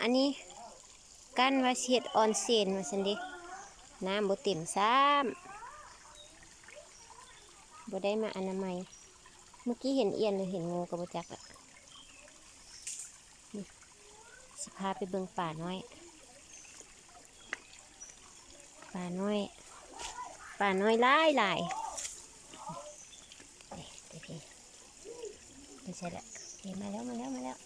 ອັນນີ້ກັ້ນວ່າຊິເຮັດອອນເຊັນວ່າຊັ້ນເດ ນ້ຳບໍ່ເຕັມຊ້ຳ ບໍ່ໄດ້ມາອະນາໄມ. ເມື່ອກີ້ເຫັນອຽນຫຼືເຫັນງູກໍບໍ່ຈັກລະ. ນີ້ ຊິພາໄປເບິ່ງປານ້ອຍ ປານ້ອຍ ປານ້ອຍຫຼາຍໆ. ນີ້ ໄປໃສລະ? ນີ້ ມາແລ້ວ ມາແລ້ວ ມາແລ້ວ.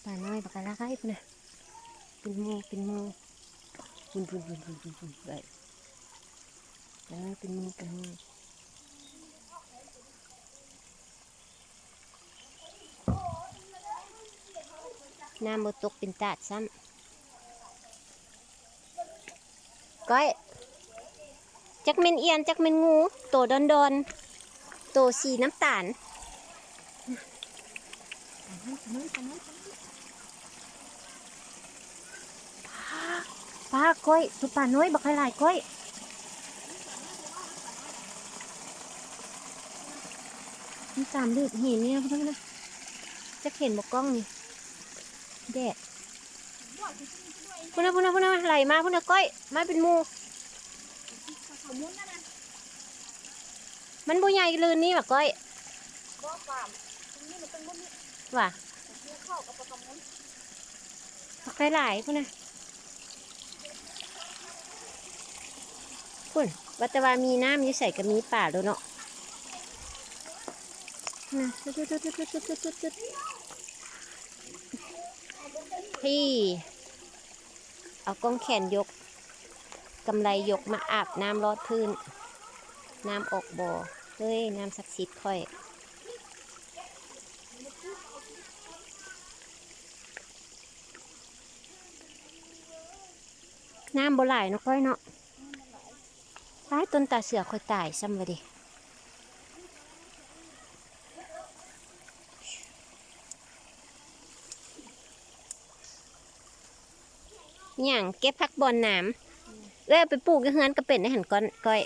ປານ້ອຍບັກຫຼາຍພຸ້ນນະ ເປັນໝູ່ ເປັນໝູ່ ພຸ້ນໆໆໆ ໄດ້ ເອີ ເປັນໝູ່ ເປັນໝູ່. ນ້ຳບໍ່ຕົກເປັນຕາດຊ້ຳ. ກ້ອຍ ຈັກແມ່ນອຽນ ຈັກແມ່ນງູ ໂຕດອນໆ ໂຕສີນ້ຳຕານ. ປາ ປາ ກ້ອຍ ໂຕປານ້ອຍບັກຫຼາຍໆ ກ້ອຍ. ມັນຕາມເລິກຫີນນີ້ພຸ້ນນະ ຈັກເຫັນບໍ່ກ້ອງນີ້ ແດດ. ພຸ້ນນະ ພຸ້ນນະ ພຸ້ນນະ ໄຫຼມາພຸ້ນນະ ກ້ອຍ ມາເປັນໝູ່. ມັນບໍ່ໃຫຍ່ລື່ນນີ້ຫວາ ກ້ອຍ? ຫວາ ບັກຫຼາຍໆ ພຸ້ນນະ. ພຸ້ນ ວ່າແຕ່ວ່າມີນ້ຳຢູ່ໃສກໍມີປາໂລດເນາະ ພຸ້ນນະ. ພີ້ ເອົາກ້ອງແຂນຍົກ ກຳໄລຍົກມາອາບນ້ຳລອດພື້ນ ນ້ຳອອກບໍ່. ເຮີ້ຍ ນ້ຳສັກສິດຂ້ອຍ. ນ້ຳບໍ່ຫຼາຍເນາະ ກ້ອຍເນາະ. ຕາຍ ຕົ້ນຕາເສືອຂ້ອຍຕາຍຊ້ຳວ່າເດ. ຫຍັງ ເກັບຜັກບອນໜາມ. ເອື້ອຍເອົາໄປປູກຢູ່ເຮືອນກໍເປັນໄດຫັ້ນ ກ້ອນ ກ້ອຍ.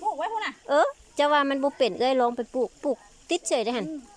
ປູກໄວ້ພຸ້ນນະ. ເອີ ເຈົ້າວ່າມັນບໍ່ເປັນ ເອື້ອຍລອງໄປປູກ ປູກຕິດເສີຍໄດຫັ້ນ. ອືມ